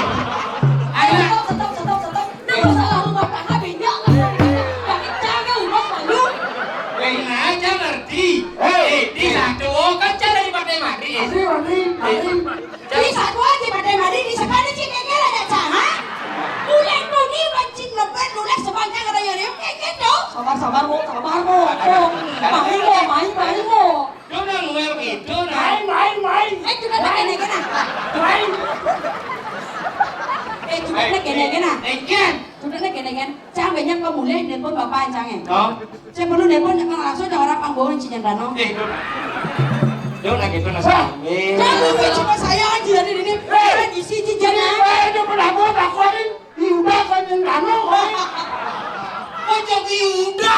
Ayo. Stop, stop, stop, stop, stop. Nah, masalah rumah tangga beda lah. Jangan, jangan, udah malu. Weh, aja ngerti. Hei. Eh, di satu, oh, kan cara dipakai mati. Mati, mati, mati. Di satu aja pakai mati, di sekali cik kengel ada cara. Mulai pergi mancing lebat, mulai sepanjang ada yang kayak gitu. Sabar, sabar, Bu, sabar, Bu. Main, Bu, main, main, Bu. Dona ngomel gitu, nah. Main, main, main. Eh, sudah tak kena-kena. Main. Eh, sudah tak kena-kena. Eh, kan? Sudah tak kena-kena. Cang banyak pemulih nelpon bapak cang, eh. Oh. Saya perlu nelpon, jangan langsung, jangan orang panggung, Ci Cendano. Eh, Dona. Dona gitu, nah. Hah? Sambil. Jangan lupa cuma saya aja dari ini. Eh. Saya ngisi, Ci Cendano. Eh, itu pernah buat aku ini. Yuda kan Cendano, eh. Kok jadi Yuda?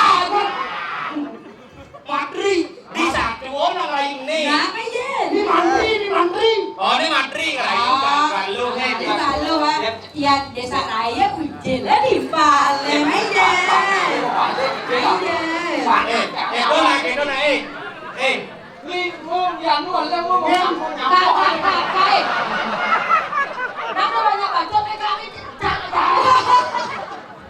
Matri, di satu orang lain nih. Nah, apa iya? Ini mantri, ini mantri. Oh, ini mantri, ngerayu, oh, kan, kan lu, nih, kan. Kan lu, Pak. Ya, Balik aja. Aja. Eh, eh, dona, eh, dona, eh. Eh. Kak, kak, kak, kak, eh. Kenapa banyak bacot, eh, kami? Jangan, jangan.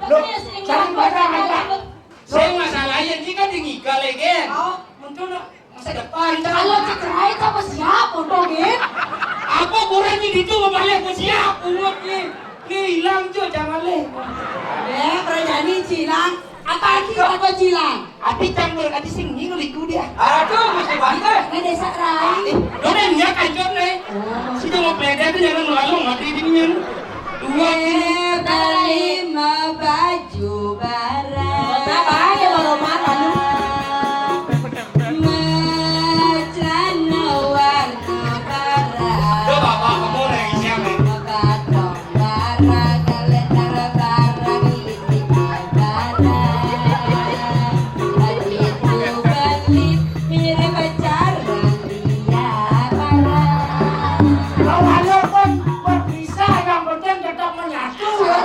Loh, jangan banyak bacot. Saya masalahnya ini kan di ngigal, ya, Gen? Oh, muncul, loh. Masa depan, kalau cerai sama siapa, Gen? Apa kurangnya itu, mau balik ke siapa, Gen? Nih, hilang, Jo, jangan, leh. Eh, kerajaan ini hilang. Apa arti kata cilang? Ati campur, ati sing ngingul iku dia. Aduh, mesti banget. Ini desa rai. Eh, lo nanya kancur nih. Oh. Si cuma pede tuh jangan malu, mati dingin. Dua. Eh, beli ma baju barang. Apa aja baru makan lu? Ma celana warna barang. Lo bapak kamu lagi siapa? Ma batong. Walaupun berpisah, yang penting tetap menyatu, ya.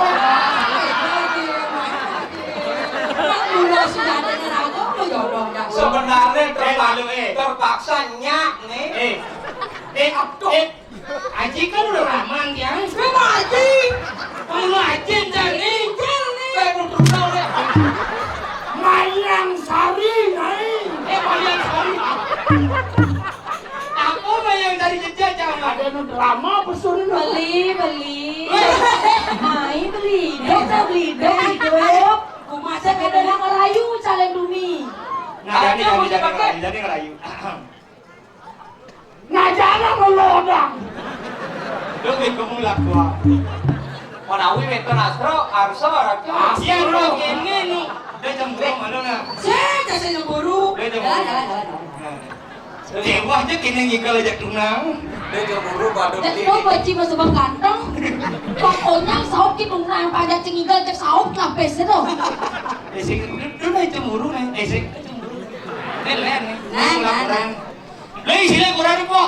Sebenarnya terpaksa, eh, terpaksa nyak nih. Eh, eh, eh, Aji kan udah lama dia. Memang Aji. Kalau Aji cari. Cari. Saya mau terus tahu deh. Mayang Sari, Nyai. Eh, Mayang Sari. Aku Mayang Sari jejak, jangan. Ada nu drama pesun ini. Beli, beli. Mai beli. Dok, beli, dok, beli, dok. Aku masa kada nak ngerayu calon dumi. Nah, jadi, jadi, jadi ngerayu, jadi ngerayu. Ngajana melodang. Lu bingung lah gua. Manawi wénten astra, arsa, raja. Siang lu kéné nu. Dia cemburu mana nah? Saya kasih cemburu. Dia cemburu. Jalan, jalan, jalan, jalan. Nah. Déwa aja kéné ngigal aja tunang. Dia cemburu pada. Kok benci mas bang ganteng. Pokoknya saup ki tunang pajak cengigal cek saup lapis itu. Eh, sing, lu, lu cemburu nih. Eh, sing cemburu. Nih, nih, nih. Nah, nah, nah. Lha isine kurang apa?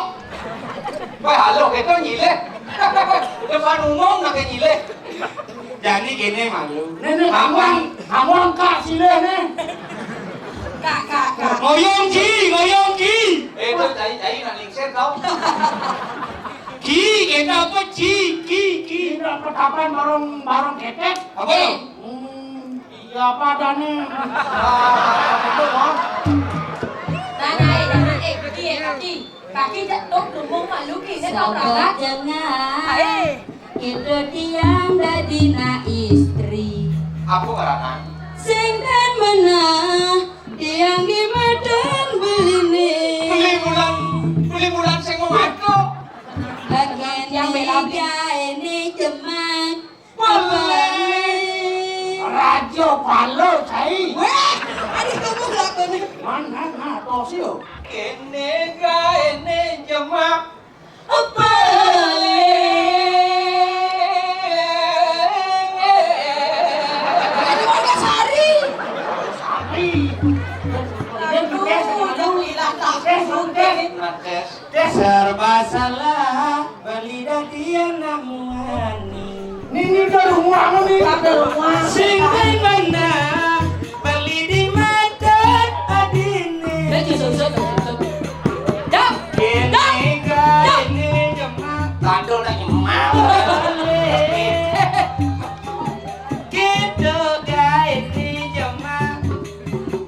Wah, halo, kita nyilih. Depan umum nak nyilih. Jani kene malu. Nih, nih, kamu ang-, kamu angkat silih nih. Kak, kak, kak. Ngoyong ki, ngoyong ki. Eh, itu cai, cai nak lingser tau. Ki, kita apa? Ci, ki, ki. Ini apa kapan barong, barong ketek? Apa lo? Hmm. Iya, apa adanya? Ah, betul, Bang. Nah, nah, eh, nah, eh, kaki, eh, kaki. Kaki jatuh, ngomong malu, ki. Saya tahu. Sobat berangkat. Dengar. Hai. Kita tiang dadi na istri. Apa karana? Sing ten menah, tiang di madan beline. Beli bulan, beli bulan sing mau matuk. Bagian yang bela ini jemak. Pale. Raja Pale, cai. Weh, ada kamu lakoni. Mana, nah, tosio. Kene gaene jemak. Pale. Ini warga Sari. Sari. Aduh, aduh, hilang kampung. Tes, tes. Serba salah, beli dadi anak muani. Nini ke rumah, Nini. Ke rumah. Sing bener, beli di mata adine. Dah, dah, dah, dah. Kene dah. Kene jemak. Tandul nak nyemak. Kita gaene jemak.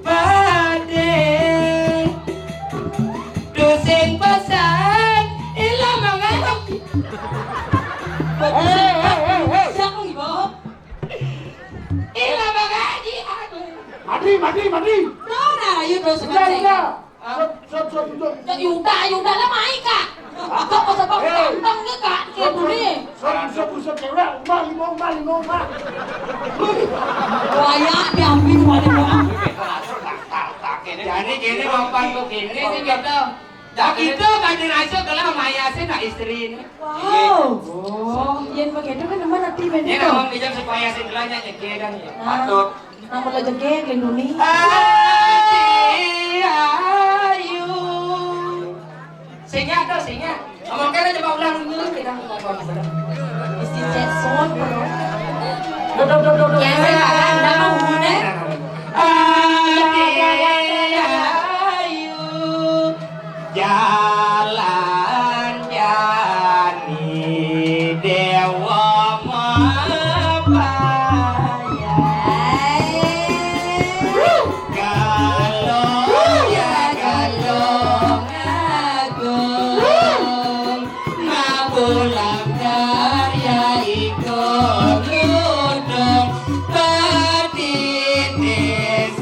Pade. Dosing pesan, ilang mangaji. Eh, eh, eh, eh. Siapa, Ibu? Ilang mangaji, aduh. Mati, mati, mati. Dona, ayo, dosing pesan. Udah, udah. Hah? Sop, sop, sop, sop. Ya, Yuda, Yuda lah mai, Kak. Kak, masa bang ganteng nih, Kak. Kayak gini. Sop, sop, sop, cewek. Umah, lima umah, lima umah. Wayah diambil, wayah. Jadi gini, mapan tuh gini sih kita. Dah kita kan dirasa kalau maya sih nak istri ini. Wow. Oh, yang begitu kan teman nanti begitu. Ini memang bijak supaya sih belanja nyekedan ya. Nah. Patut. Nang belajar ke lindungi. Ati ayu. Singa to, singa. Ngomong kene coba ulang dulu, kita ngomong. Mesti Jackson, bro. Duduk, duduk, duduk. Ya, silakan. Dah, Bang, udah. Ayo, jalan jani dewa mabaya. Galong ya galong agung. Mabulang karya iko ludung patitis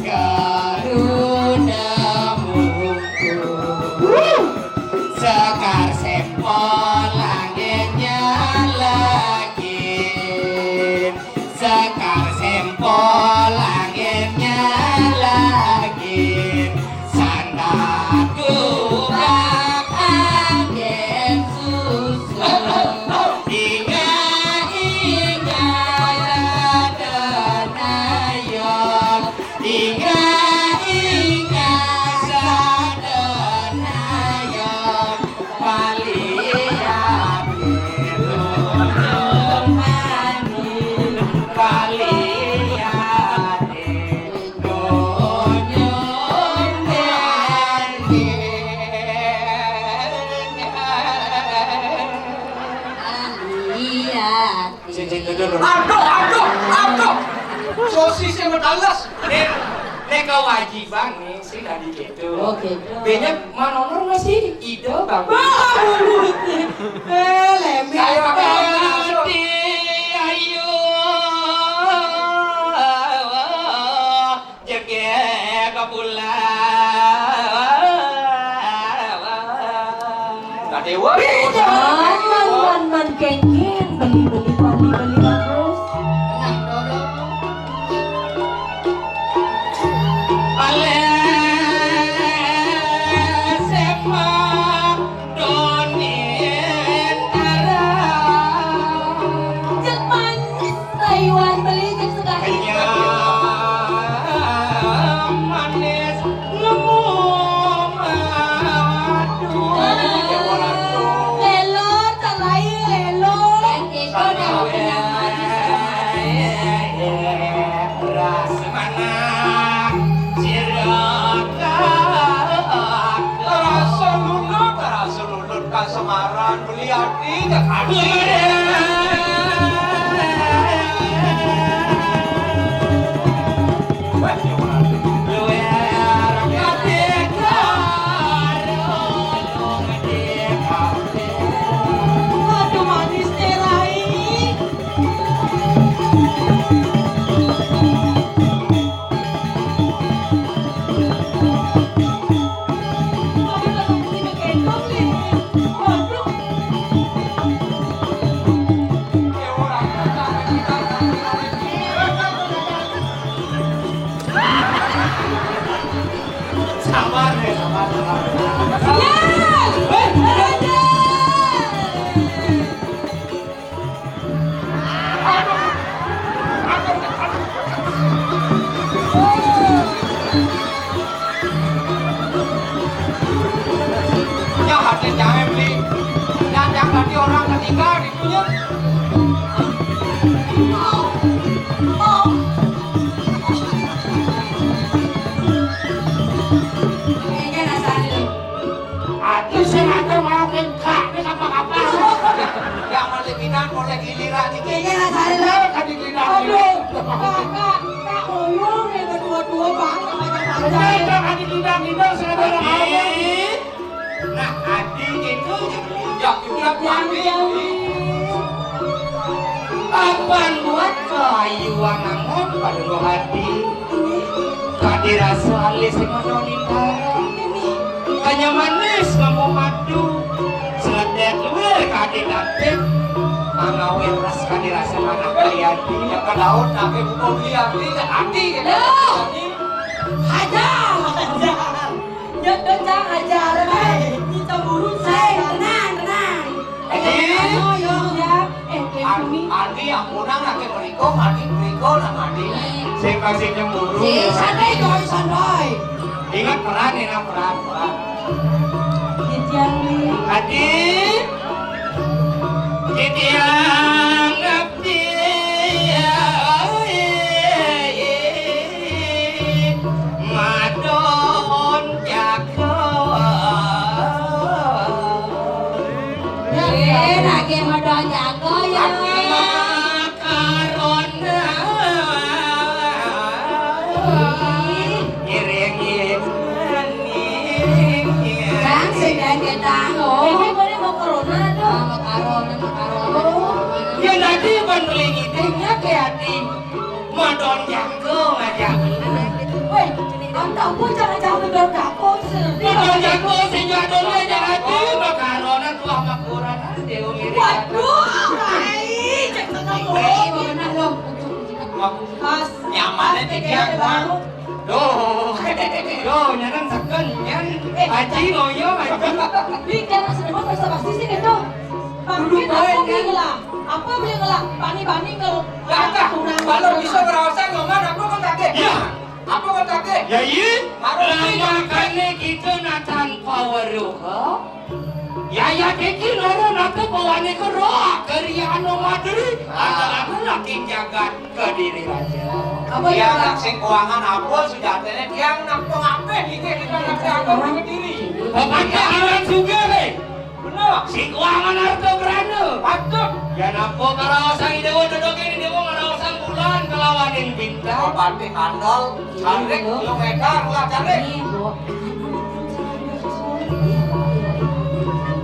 karunamu. Sekar sempol angin nyalakin. Sekar sempol angin nyalakin. Sandat kubak angin susu. Inga, inga, sadana yo. Inga, inga, sadana yo. Paliate donya mani, paliate donya mani. Paliate. Sing, sing, duduk, duduk. Aduh, aduh, aduh. Sosisnya metalas. Nih, nih kewajiban nih, sing tadi gitu. Oh, gitu. Banyak manonor masih ide, Bang. Eh, lemes. Saya pakai langsung. Ayo. Jegé ka pulang. Kadéwa. Man, man, man, kéngkén, beli, beli, beli, beli, bagus. Nah, dorong. Alé sepak Donin arang. Cek manis, rayuan beli cek sekali. Kenyang manis nemu madu. Lelo, tak lain lelo. Kan kita udah kenyang manis. Ras manah sira kakak. Rasa lulun, rasa lulun kasemaran beli ati, cek ati. Aduh, manis, Rai. Sabar deh, sabar, sabar. Yes! Weh, weh, weh. Ya, hati jangan beli. Jangan, jangan nanti orang ketiga ditunya. Kayaknya rasanya. Aduh, saya ada mau kengkak, ini apa-apa. Yang mau dibilang, mau lagi giliran ini. Kayaknya rasanya. Tadi giliran ini. Aduh, kakak, kak, oyong yang kedua-dua banget, panjang-panjang. Udah, udah, tadi giliran ini, saya ada orang. Nah, Adi itu yang juga mandi. Kapan buat kayu anangan pada lo hati? Kadi rasa alis sing ono nindara. Kanya manis ngomong madu. Seledet luwir kadi dapet. Mangawir ras kadi rasa manah kayati. Ya ke laut tapi bukan lihat ini hati. Loh. Hajar, hajar. Nyedot cang ajaran, eh. Ini cemburu, sayang. Tenang, tenang. Eh, eh, ayo, yo, ya. Eh, eh, An-, kami. Andi yang punang lagi meriko, mati meriko, nah, mati. Sing kasih cemburu. Eh, santai, coy, santai. Ingat peran, ingat peran, peran. Titiang, Li. Adi. Titiang, Abdi. Ya. Modal jago ya. Makaron. Ngiring-ngiring manis. Kang, sing gaé ketang, oh. Ini boleh mau corona tuh. Ah, makaron, makaron. Oh. Ya, tadi ban beli ngidéhnya ke hati. Modal jago ngajak. Wéh, Bang Tampu jangan-jangan modal jago sih. Modal jago sing jadulnya jadi makaron tuh sama kurang. Waduh, ai, cek seneng. Nyamannya tiga, Bang. Duh. Duh, nyanan seken, nyan. Aji, ngoyo, aji. Bing, jangan seneng, masa pasti sih gitu. Bang, apa beli ngelah? Apa beli ngelah? Bani-bani kalau kalau bisa ngerasain, Bang, apa kok kaget? Iya. Apa kok kaget? Ya, iya. Harus. Lah, makanya kita natan power, ha? Ya, ya, kiki noro nate bawane ke roh, keriano madri, antara aku laki jagat Kediri Raja. Apa ya, ya, nak sing keuangan apa sujatene tiang nak pengape dikit kita nak apa Kediri. Pokoknya aran juga, eh. Bener. Sing keuangan harta berana. Patut. Ya napa karaosan Dewa dodoke Dewa ngaraosan bulan kelawanin bintang. Patih kandol. Cari, lu ngedar lah, cari. Ini, Bu.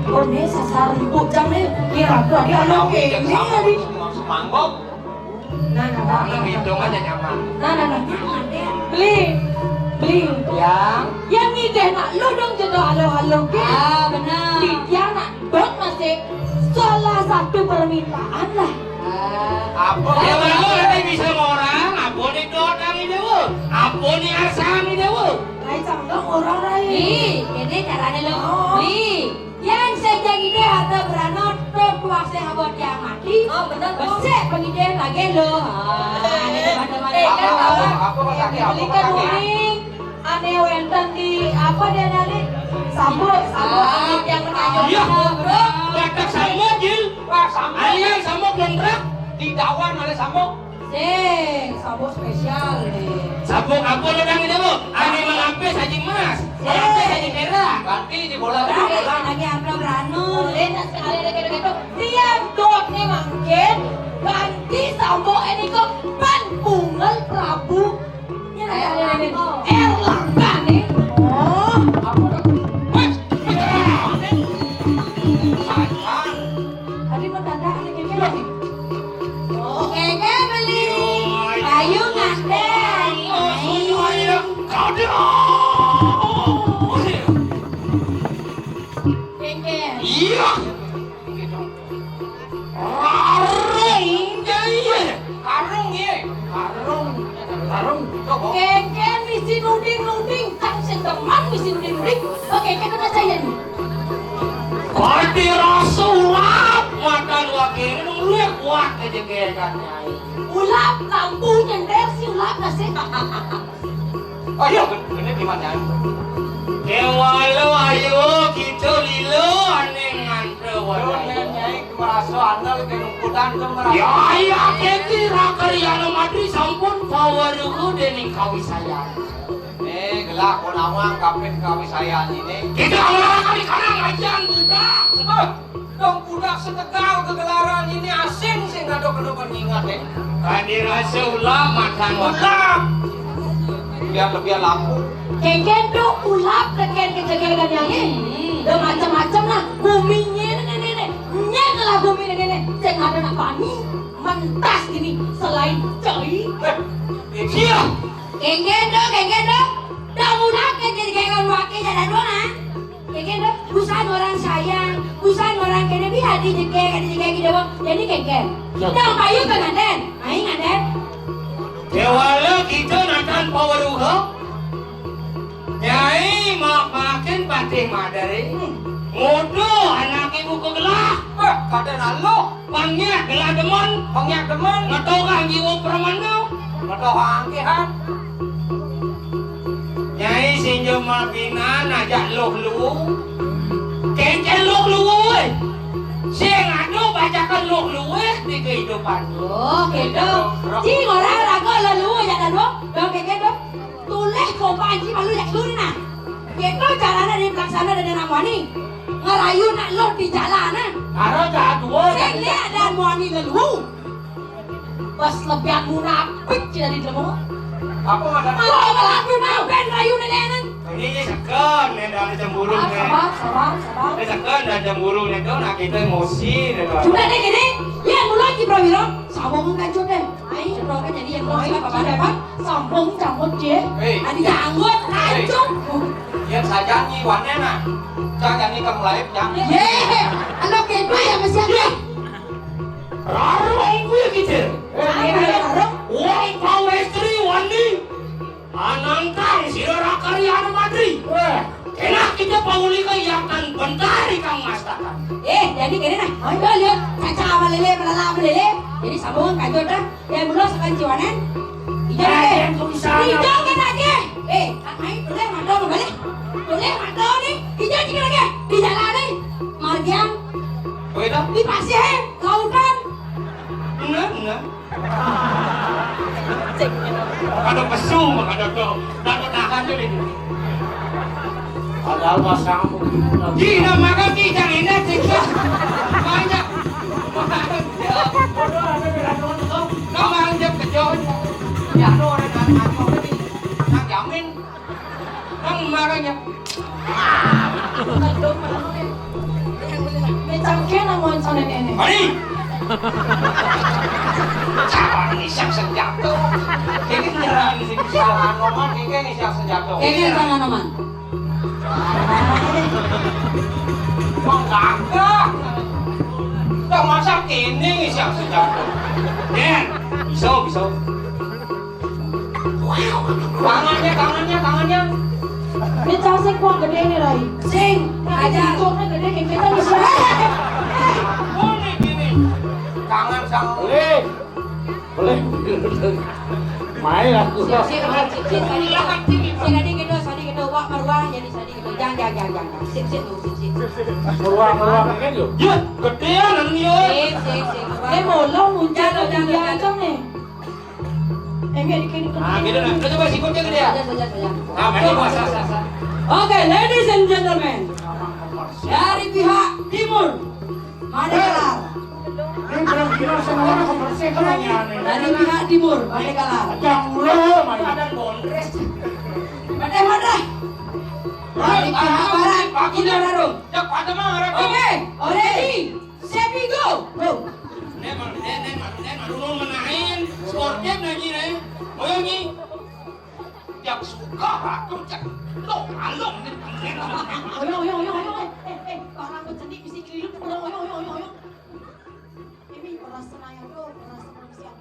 Ini sasar empuk, cari. Kira aku, dia anak ini, tadi. Semangkok. Nah, nah, nah, nah. Hitung aja nyaman. Nah, nah, nah. Beli. Beli. Yang? Yang ngideh nak lu dong jodoh halo-halo ke. Ah, benar. Dia nak dong masih salah satu permintaan lah. Ah. Apa? Ya, baru nanti bisa orang, apa nih dot kami dewa? Apa nih arsami dewa? Rai canggung orang rai. Nih, ini caranya lo. Oh. Nih, yang saya jadi deh harta berano, tuh kuasa abot yang mati. Oh, bener, tuh. Besek pengidih lagi lo. Ah, ini teman-teman. Eh, kan apa? Apa, apa, apa, apa, apa, apa? Belikan uling. Ane wenten di apa dia nani? Sambut, sambut, ah, sambut yang menayun. Iya, betul. Batak sambut, Jil. Wah, sambut. Ayo, sambut kontrak. Di dawan ada sambut. Sing, sambut spesial nih. Sambut apa lo nang ini, Bu? Ane mengapis aja emas. Mengapis aja perak. Ganti di bola. Lagi apa beranu? Boleh tak sekali ada gitu-gitu. Tiap dot nih mangkin ganti sambut ini kok pan bungal Prabu. Erlangga nih. Oh. Tadi mau tanda nih, kayaknya nih. Oke, beli. Payu ngandel. Kengken. Iya. Karung, ye. Karung, ye. Karung. Karung. Kengken misi nuding-nuding, kang sing demen misi nuding-nuding. Oke, kita baca ya nih. Pati rasa ulap, makan wakil, nulek kuat aja kengken nyai. Ulap lampu nyender si ulap kasih. Ayo, bener gimana? Kewalo ayo kita lilo ane ngantre wadah. Nyai merasa andal ke nungkudan ke merasa. Ya, iya, keti rakar yana madri sampun pawaruhu dening kawisayan. Eh, gelak pun awang kapit kawisayan ini. Kita awal kali kanan ajian budak. Sebab Dong budak setegal kegelaran ini asing sing ada kena pengingat, eh. Kan dirasa ulah makan ulah. Biar lebih lampu. Kengken tu ulap teken kejegelan yang ini. Dah macam-macam lah. Bumi ni ni ni ni. Nyek lah bumi ni ni ni. Sing ada nak bani. Mentas gini selain cai. Eh, eh, iya. Kengken tu, kengken tu. Dah budak kejegelan wakil jalan dua ah. Kengken tu, busan orang sayang, busan orang kene bi adi jege, adi jege ki dewa. Jadi kengken. Yap. Dah payu ke nganten. Ai nganten. Dewala kita natan pawaruha. Nyai ma-, makin patih madare. Ngodo anak ibu ke gelah. Eh, kada lalu. Pangiat gelah demen. Pangiat demen. Ngetogang jiwa permana. Ngetogang kihan. Nyai sinjo mapinan ajak luh luwu. Kengken luh luwu, eh. Sing anu bacakan luh luwu, eh, di kehidupan. Oh, gitu. Cing orang raga luh luwu, ya, kan, Dok? Dok, kengken, Dok. Tulih kopa anji malu, ya, dulu, nah. Gitu caranya di pelaksana dan anak wani. Ngerayu nak lo di jalanan. Karo jadwal. Sing lihat dan muani lelu. Pas lebihan munafik tidak di demo. Apa ada? Mau ngelakuin apa yang rayu nenek? Ini sekan nih dari cemburu. Ah, nih. Sabar, sabar, sabar. Ini sekan dan cemburu nih tuh, nah kita emosi nih tuh. Sudah deh gini, ya mulai Ki Prawiro, sambung kan deh. Ayo, kan jadi yang mau apa apa. Sambung janggut deh. Hei. Ada janggut, hei. Lanjut. Yang saja nih wannya nah. Saja nih kamu lain jangan. Ye, anak itu ya masih ada. Rarung kuwi iki, Cil. Ayo, ayo, ayo. Wong Pawestri wani anangkang sira rakari anu madri. Wah, enak kita pangulika yakan bentari kang mastakan. Eh, jadi kene nah. Ayo lihat kaca apa lele, melala apa lele. Jadi sambungan kaca dah. Ya, mula sekan jiwanan. Ijo. Eh, lagi. Yang tulisan. Ijo kan lagi. Eh, ayo boleh mandor balik. Boleh mandor nih. Ijo juga lagi. Di jalan nih. Margian. Begitu? Di pasir, lautan. Enggak, enggak. Ada pesu, ada tuh. Takut tahan tuh itu. Padahal pas kamu. Gila, maka kita ini juga banyak. Kemarin dia kejauh. Ya, lo orang dari mana? Nang jamin. Nang marahnya. Mecangke nang wancane nene. Mari. Jangan ngisap senjata. Ini nyerang sih bisa Anoman, ini ngisap senjata. Ini nyerang Anoman. Wong gagah. Tak masa kene ngisap senjata. Den, bisa, bisa. Tangannya, tangannya, tangannya. Ini casik kuah gede nih, Rai. Sing, ajar. Bentuknya gede kayak kita bisa. Boleh gini. Tangan sang. Boleh. Boleh. Main aku. Sik, sik, sik, sik, sik, sik, sik, sik, gitu, sik, gitu. Wak, maruah, jadi sik, gitu. Jangan, jangan, jangan, jangan. Sip, sip, sip, sip. Maruah, maruah, kan, yo? Yo, gedean, anu, yo. Sip, sip, sip, maruah. Eh, bolong, muncul, jangan, jangan, jangan. Ancang, nih. Nah, gitu nah. Lu coba sikutnya gede ya. Saja, saja, saja. Nah, ini puasa, puasa. Oke, ladies and gentlemen. Dari pihak timur, Madagalar. Ini belum kira semua orang bersih kan ya, nih. Dari pihak timur, Madagalar. Yang mulu, Madagalar. Madagalar. Dari pihak barat, Indo Raro. Oke, already. Sepi go. Go. Nek, nek, nek, nek, nek, nek, menahin. Sportif lagi, nek. Ayo, Nyi. Yang suka aku cek. Lo, alung, nek, nek, nek. Ayo, ayo, ayo, ayo. Eh, eh, eh, para pencenik bisa keliling, ayo, ayo, ayo, ayo. Ini beras Senayan, bro, beras Senayan.